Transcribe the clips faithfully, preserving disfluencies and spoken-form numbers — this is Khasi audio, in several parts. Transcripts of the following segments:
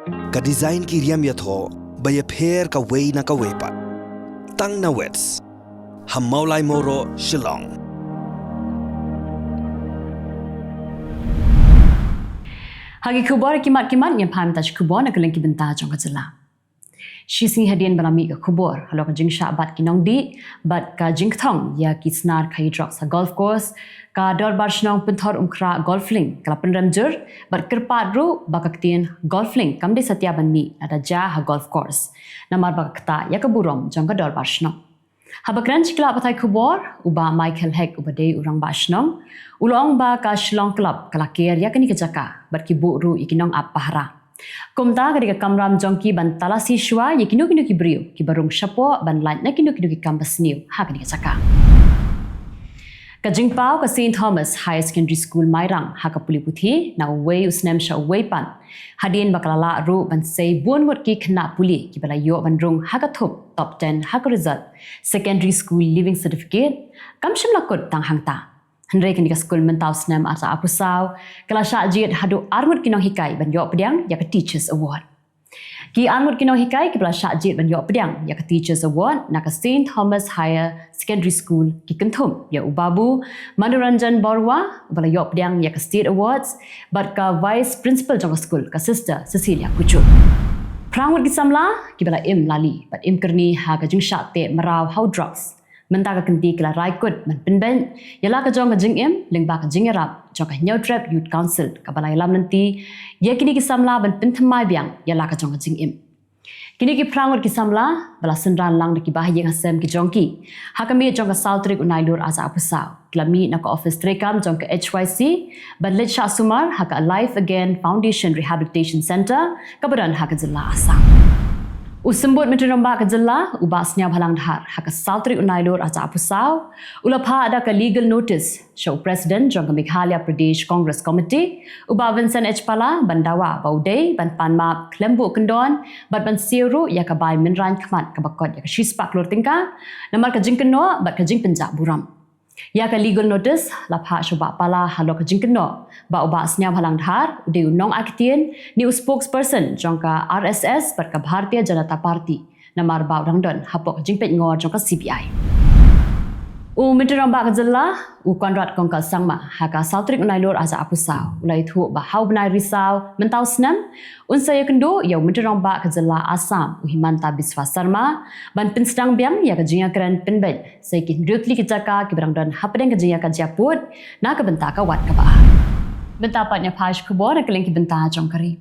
Ka design ki riam ïathoh ba ïapher kawei na kawei pat. Tang na Wits ha Mawlai Mawroh, Shillong. Ha ki khubor ki mat ki mat, ngin pan ta shi khubor na kylleng ki bynta jong ka jylla. Shi sngi hadien ba la mih ka khubor halor ka jingshah bat ki nongdih bad ka jingkthong ïa ki snar khaïi drugs ha golf course, ka Dorbar Shnong Pynthorumkhrah Golf Link ka la pynrem jur bad kyrpad ruh ba ka ktien golf link kam dei satia ban mih lada jia ha golf course, namar ba ka ktah ïa ka burom jong ka Dorbar Shnong. Haba kren sha ki lad pathai khubor, u Bah Michael Hek uba dei u Rangbah Shnong u la ong ba ka Shillong Club ka la ker ïa kane ka jaka bad ki buh ruh ïa ki nongap pahara. Kumta ka dei ka kamram jong ki ban talasi shuwa ïa kino kino ki briew kiba rung shapoh ban lait na kino kino ki kam basniew ha kane ka jaka. Ka jingpaw ka Saint Thomas Higher Secondary School Mairang ha ka pule puthi na uwei u snem sha uwei pat, hadien ba ka la lah ruh ban sei bun ngut ki khynnah pule kiba la ïoh ban rung ha ka thup top ten ha ka result Secondary School Leaving Certificate, kam shym la kut tang hangta. Hynrei kane ka skul mynta u snem ar hajar arphew saw ka la shah jied haduh ar ngut ki nonghikai ban ïoh pdiang ïa ka Teachers Award. Ki ar ngut ki nonghikai kiba la shah jied ban ïoh pdiang ïa ka Teachers Award na ka Saint Thomas Higher Secondary School ki kynthup ïa u Babu Manoranjan Baruah uba la ïoh pdiang ïa ka State Awards bad ka Vice Principal jong ka skul, ka Sister Cecilia Kuchut. Phra ngut ki samla kiba la im lali bad im kyrni ha ka jingshah teh mraw ha u drugs, mynta ka kynti ki la rai kut ban pynbeit ïa la ka jong ka jingim lyngba ka jingïarap jong ka Hynñiewtrep Youth Council kaba la ïalam lynti ïa kine ki samla ban pynthymmai biang ïa la ka jong ka jingim. Kine ki phra ngut ki samla ba la synran lang da ki bahaïing hasem ki jong ki ha ka miet jong ka saw tarik u Nailur ar hajar arphew saw, ki la mih na ka ophis treikam jong ka H Y C ban leit shah sumar ha ka Alive Again Foundation Rehabilitation Centre kaba don ha ka jylla Assam. U Symbud Myntri Rangbah ka jylla, u Bah Sniawbhalang Dhar, ha ka saw tarik u Nailur ar hajar arphew saw u la phah da ka legal notice sha u President jong ka Meghalaya Pradesh Congress Committee, u Bah Vincent H Pala, ban dawa ba u dei ban pan map khlem buh kyndon bad ban siew ruh ïa ka bai mynrain khmat kaba kot ïa ka shispah klur tyngka namar ka jingkynnoh bad ka jingpynjah burom. Ïa ka legal notice la phah sha u Bah Pala halor ka jingkynnoh ba u Bah Sniawbhalang Dhar u dei u nongai ktien ne u spokesperson jong ka R S S bad ka Bharatiya Janata Party namar ba u dang don hapoh ka jingpeitngor jong ka C B I. U Myntri Rangbah ka jylla, u Conrad Kongkal Sangma, ha ka saw tarik u Nailur ar hajar arphew saw u la ïathuh ba ha u bnai Risaw mynta u snem un sa ïakynduh ïa u Myntri Rangbah ka jylla Assam, u Himanta Biswa Sarma, ban pynsdang biang ïa ka jingïakren pynbeit sa ïa ki hynriew tylli ki jaka kiba dang don hapdeng ka jingïakajia pud na ka bynta ka wat kaba ar. Bynta pat ngin phai sha khubor na kylleng ki bynta jong ka ri.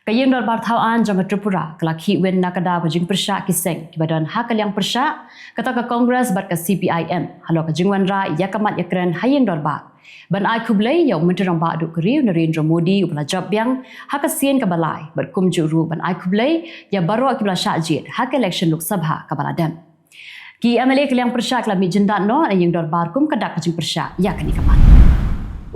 Ka Ïing Dorbar Thaw Aiñ jong ka Tripura ka la khih win na ka daw ka jingpyrshah ki seng kiba don ha ka liang pyrshah, kata ka Congress bad ka C P I M, halor ka jingwanrah ïa ka mat ïakren ha Ïing Dorbar ban ai khublei ïa u Myntri Rangbah duh ka ri u Narendra Modi uba la jop biang ha ka sien kaba lai bad kumjuh ruh ban ai khublei ïa baroh kiba la shah jied ha ka election Lok Sabha kaba la dep. Ki M L A ka liang pyrshah ki la mih jyndat noh na Ïing Dorbar kum ka dak ka jingpyrshah ïa kane ka mat.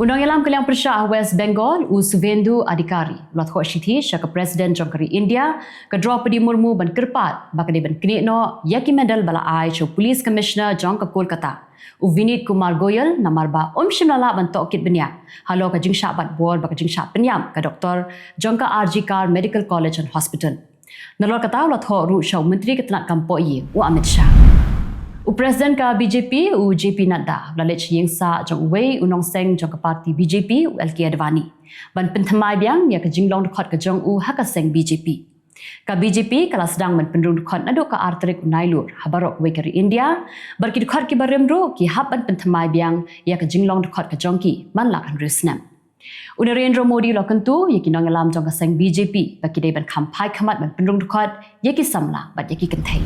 U nongïalam ka liang pyrshah ha West Bengal, u Suvendu Adhikari, u la thoh shithi sha ka President jong ka ri India, ka Droupadi Murmu, ban kyrpad ba ka dei ban knieh noh ïa ki medal ba la ai sha u Police Commissioner jong ka Kolkata, u Vineet Kumar Goyal, namar ba um shym la lah ban tohkit bniah halor ka jingshah bat bor bad ka jingshah pynïap ka doktor jong ka R G Kar Medical College and Hospital. Nalor kata u la thoh ruh sha u Myntri ka tnat kam pohïing, u Amit Shah. U President ka B J P, u J P Nadda, u la leit sha ïing sah jong uwei u nongseng jong ka party B J P, u L K Advani, ban pynthymmai biang ïa ka jinglong dkhot ka jong u ha ka seng B J P. Ka B J P ka la sdang ban pynrung dkhot naduh ka ar tarik u Nailur ha baroh kawei ka ri India, bad ki dkhot kiba rim ruh ki hap ban pynthymmai biang ïa ka jinglong dkhot ka jong ki man la ka hynriew snem. U Narendra Modi u la kyntu ïa ki nongïalam jong ka seng B J P ba ki dei ban kham phai khmat ban pynrung dkhot ïa ki samla bad ïa ki kynthei.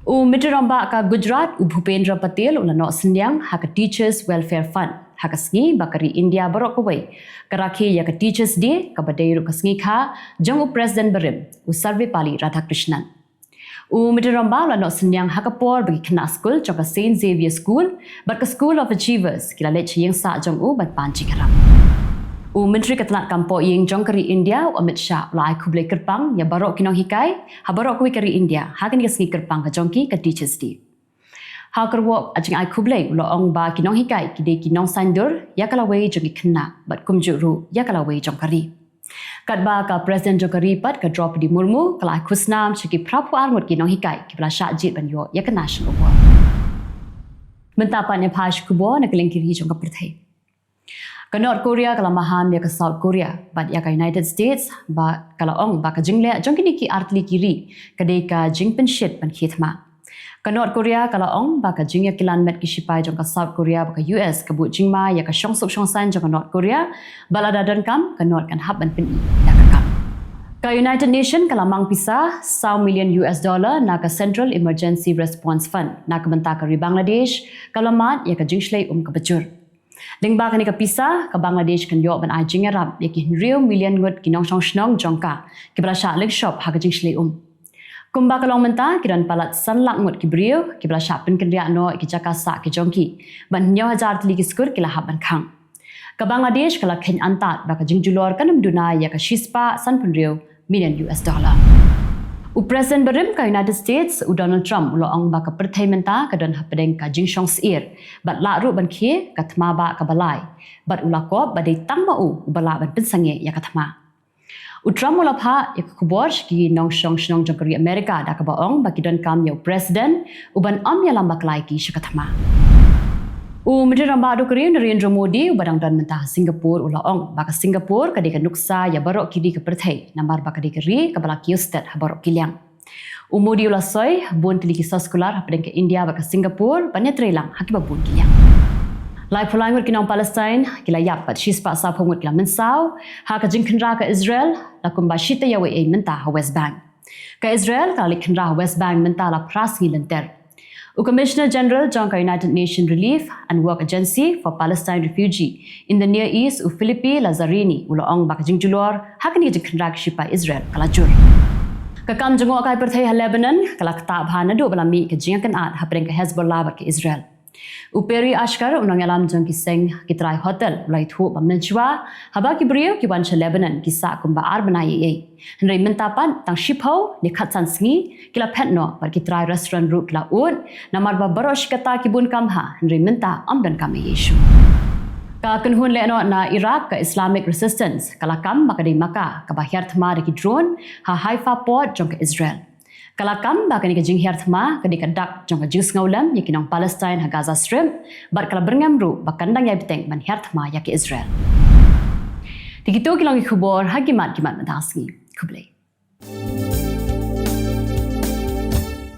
U Myntri Rangbah ka Gujarat, u Bhupendra Patel, u la noh synñiang ha ka Teachers Welfare Fund ha ka sngi ba ka ri India baroh kawei ka rakhe ïa ka Teachers Day, kaba dei ruh ka sngi kha jong u President barim, u Sarvepalli Radhakrishnan. U Myntri Rangbah u la noh synñiang ha ka por ba ki khynnah skul jong ka Saint Xavier School bad ka School of Achievers ki la leit sha ïing sah jong u ban pan jingïarap. U Myntri ka tnat kam pohïing jong ka ri India, u Amit Shah, u la ai khublei kyrpang ïa baroh ki nonghikai ha baroh kawei ka ri India ha kane ka sngi kyrpang ka jong ki, ka Teachers Day. Ha ka rukom jingai khublei u la ong ba ki nonghikai ki dei ki nongsaiñdur ïa ka lawei jong ki khynnah bad kumjuh ruh ïa ka lawei jong ka ri. Katba ka President jong ka ri pat ka Droupadi Murmu ka la ai khusnam sha ki phra phew ar ngut ki nonghikai kiba la shah jied ban ïoh ïa ka National Award. Mynta pat ngin ïa phai sha ki khubor na ka liang ki ri jong ka pyrthei. Ka North Korea ka la maham ïa ka South Korea bad ïa ka United States, ba ka la ong ba ka jingleh jong kine ki artylli ki ri ka dei ka jingpynshit ban khie thma. Ka North Korea ka la ong ba ka jingïakilan met ki shipai jong ka South Korea bad ka U S ka buh jingma ïa ka shongsuk shongsaiñ jong ka North Korea, bad lada donkam ka North kan hap ban pyni ïa ka kam. Ka United Nation ka la mang pisa saw million U S dollar na ka Central Emergency Response Fund na ka bynta ka ri Bangladesh kaba la mad ïa ka jingshlei um kaba jur. Lyngba kane ka pisa, ka Bangladesh kan ïoh ban ai jingïarap ïa ki hynriew million ngut ki nongshong shnong jong ka kiba la shah lyngshop ha ka jingshlei um. Kumba ka long mynta, ki don palat san lak ngut ki briew kiba la shah pynkynriah noh ïa ki jaka sah ki jong ki, bad hynñiew hajar tylli ki skur ki la hap ban khang. Ka Bangladesh ka la kheiñ antad ba ka jingjulor kan ym duna ïa ka shispah sanphew hynriew million U S dollar. U President barim ka United States, u Donald Trump, u la ong ba ka pyrthei mynta ka don hapdeng ka jingshong syier bad lah ruh ban khie ka thma bah kaba lai, bad u la kop ba dei tang ma u uba lah ban pynsangeh ïa ka thma. U Trump u la phah ïa ka khubor sha ki nongshong shnong jong ka ri Amerika da kaba ong ba ki donkam ïa u President uban ym ïalam bakla ïa ki sha ka thma. U Myntri Rangbah Duh ka ri, Narendra Modi, uba dang don mynta ha Singapore, u la ong ba ka Singapore ka dei ka nuksa ïa baroh ki ri ka pyrthei namar ba ka dei ka ri kaba la kiew stet ha baroh ki liang. U Modi u la soi bun tylli ki soskular hapdeng ka India bad ka Singapore ban ïatreilang ha kiba bun ki liang. Laiphew lai ngut ki nong Palestine ki la ïap bad shispah sawphew ngut ki la mynsaw ha ka jingkhynra ka Israel la kumba shi taïew eiei mynta ha West Bank. Ka Israel ka la leit khynra ha West Bank mynta la phra sngi lynter. U Commissioner General jong ka United Nations Relief and Work Agency for Palestine Refugee in the Near East, u Philippe Lazzarini, u la ong ba ka jingjulor ha kane ka jingkhynra ki shipai Israel ka la jur. Ka kam jngohkai pyrthei ha Lebanon ka la ktah bha naduh ba la mih ka jingïakynad hapdeng ka Hezbollah bad ka Israel. U Peri Ashkar, u nongïalam jong ki seng ki trai hotel, u la ïathuh ba mynshuwa haba ki briew ki wan sha Lebanon ki sah kumba ar bnai eiei. Hynrei mynta pat tang shiphew ne khatsan sngi ki la phet noh bad ki trai restaurant ruh ki la ud namar ba baroh shi katta ki bun kam bha, hynrei mynta ym donkam eiei shuh. Ka kynhun lehnoh na Iraq ka Islamic Resistance ka la kam ba ka dei ma ka kaba hiar thma da ki drone ha Haifa port jong ka Israel. Ka la kam ba kane ka jinghiar thma ka dei ka dak jong ka jingsngewlem ïa ki nong Palestine ha Gaza Strip, bad ka la byrngem ruh ba kan dang ïai bteng ban hiar thma ïa ka Israel. Te kito ki long ki khubor ha ki mat ki mat mynta ka sngi. Khublei.